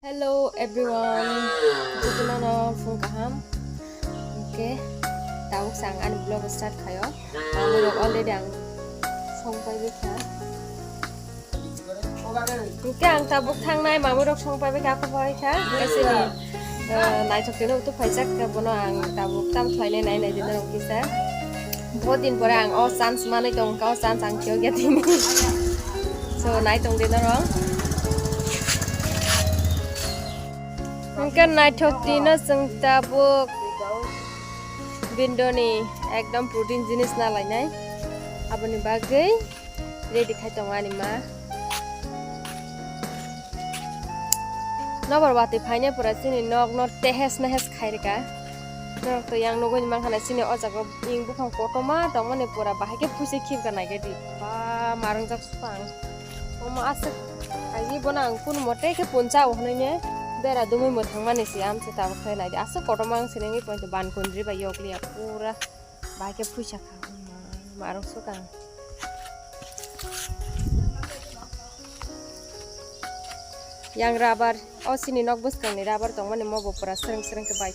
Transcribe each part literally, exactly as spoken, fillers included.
Hello everyone, jotono no phung kaham. Okay, tabuk sa ang ani vlog start khayo. Mamui rok already ang song pai kha. Hingke ang tabuk thangnai mamui rok song pai kha, ako pai kha. Kasi ni, eh, naithok tino utuk phaijak kha, bono ang tabuk tam khlainai nai nai dina rok kisa. Bahut din pore ang o chance manui tong kha, o chance ang khiyok ya tini. So, nai tong dina rok. Hingke naithok tino chwng tabuk bindoni ekdom protein jinis na lainai. Aboni bagwi ready khai tongo ani ma. Nokbar watwi phainai pura chini nok no tehes mehes khai rwkha. Norok to yang nugwi mankha na chini o jaga o ing buphang kotorma tongmani pura bahai khe phuisa khibka naikhe di. Ba marwngjak supang. Omo aswk agi bono ang kunu mote khe puncha o hwnwi ne bera dumui mwthangmani se amse tabuk khe naidi. Aswk kotorma ang siningwi poito ban kundri bai yokliya pura. Bahai khe phuisa kha. Marwk swkang. Yang rubber, o chini nok bwskangni rubber tongmani mo bo pura srwng srwng khe bai.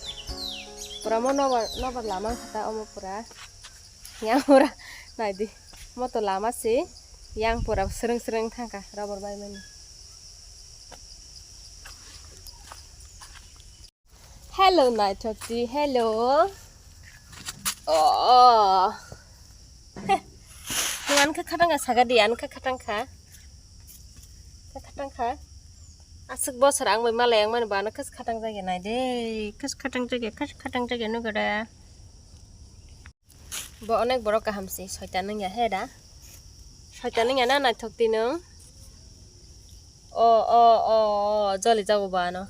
Pura mo nobar, nobar lama wngkha ta omo pura. Yang pura naidi. Mo to lama se. Yang pura srwng srwng thangkha rubber baimani. Hello, naithok ti, hello. Oh. Heh. Nwng ani khe khatang kha, saka di, ani khe khatang kha. Khe khatang kha. Aswk bosor ang bai malai ang mani bo ano khe khatang jagya nai de. Khe khatang jagya, khe khatang jagya nugwi de. Bo onek borok kaham se, soitan wngya he da. Soitan wngya na naithok ti nwng? O, o, o, o, joli jago ba ano.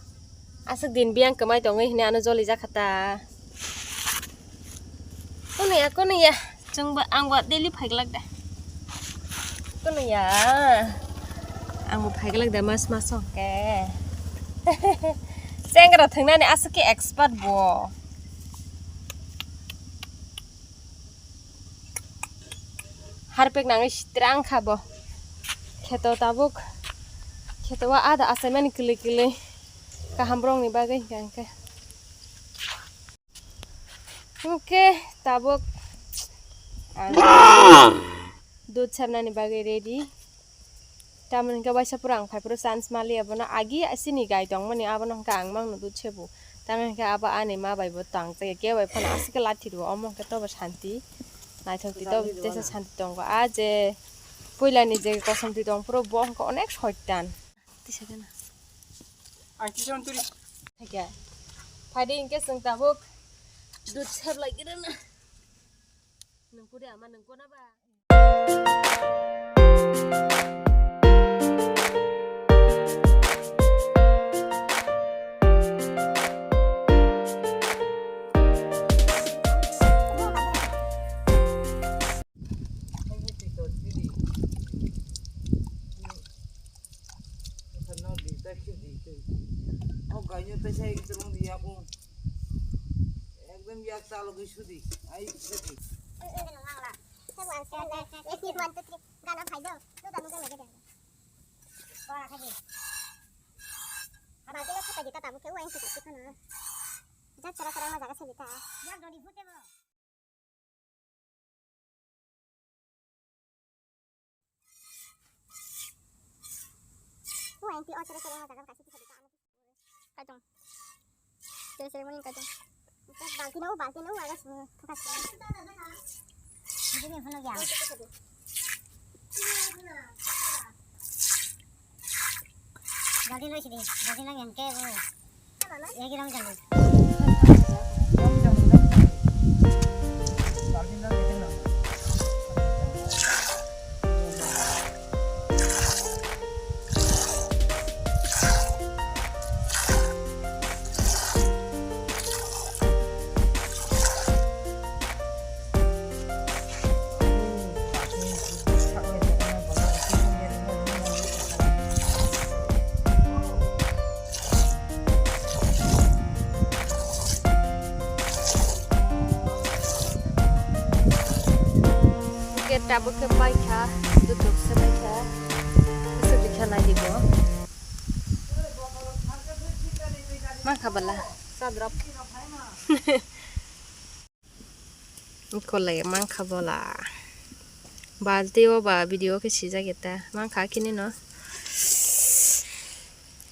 Aswk din biyang kwmai tongwi hwnwi ano joli jakha ta. Kono ya, kono ya. Chwng ba, ang ba daily phaiglak da. Kono ya. Ang bo phaiglak da mas mas hwnkhe. Chengra thwngnani aswk khe expert bo. Harpek nangwi sitrang kha bo. Kheto tabuk. Kheto o ada achaimani kwlwi kwlwi. Kaham borokni bagwi hwnkha hwnkhe. Hwnkhe tabuk ang dudh sebnani bagwi ready. Tamoni hwnkhe waisa phuru ang phaiphuru chance maliya bono agi chini gai tongmani abono hwnkhe ang mangno dudh sebo. Tamoni hwnkhe abo ani ma bai bo tang chaya kebo bai phano aswk khe lathi rwo omo hwnkhe tobo santi. Naithok ti tobo teisa santi tongo. A je puilani je kosom ti tong phuru bo hwnkhe onek soitan. Tisa gana. Ai, tisa on turi. Thakya. Phaidi hwnkhe chwng tabuk dudh sep lai gana. Nung kuri ama nung kona ba. O gaino tesa ek chulung di aku. Ekdom yak chalogwi sudi. Ai sudi. One, two, three. Gana phai do. Duda nugwi lagi de. Bara khaji. Haba kilo khaji ta tabu ke wain kita kita na. Jat chara chara ma jaga se bita. Yak dodi bute bo. Wain ti o chara chara ma jaga kasi kita bita. Kaitung. Seri seri muni kaitung. Balti no, balti no, aga sini. Buka sini. Ini pun lagi ya. Balti lo sini, balti lo yang ke bu. Lagi dong jangan. Hwnkhe tabuk khe paikha, duthuk se paikha, kisa dikha nai di bo. Khabala. Sadrop. Kolai mankha bola. Balti o ba video khe sijak eta. Mankha kini no.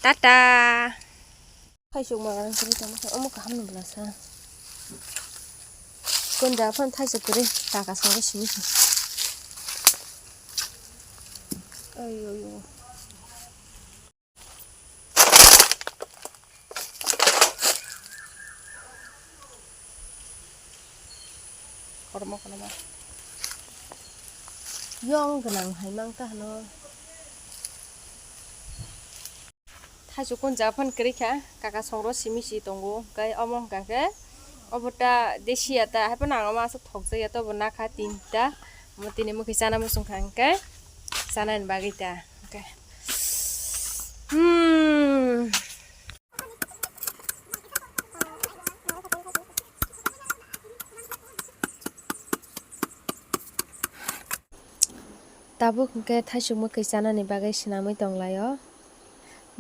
Tata. Thaisuk ma rang kiri tamo khe omo kaham no bwlasa. Kon ja phan thaisuk kiri taka song simi. Ayo yo. Kormo kono ma. Yong gwnang hai mang ta hano. Thaisuk kun ja phan kiri kha, kaka songro simi si tongo, kai omo hwnkha khe obo ta desi ya ta, hai phano ang omo aswk thokjak ya, tobo nakha tinta, omo tini mukhi chana muchung kha hwnkhe chanani bagwi ta, hwnkhe. Hmm. Tabuk hwnkhe thaisuk mwkhwi chanani bagwi swnamwi tonglaio.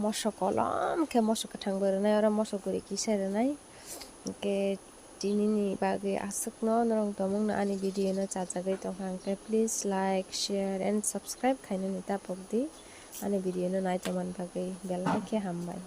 Moso kolom khe moso kwthang bo rwnai, oro moso guri kisa rwnai. Hwnkhe tinini bagwi aswkno norok tongmungno ani video no chajagwi tongkha, hwnkhe please like, share and subscribe khainani tapokdi ani video no nai tongmani bagwi. Belai khe hambai.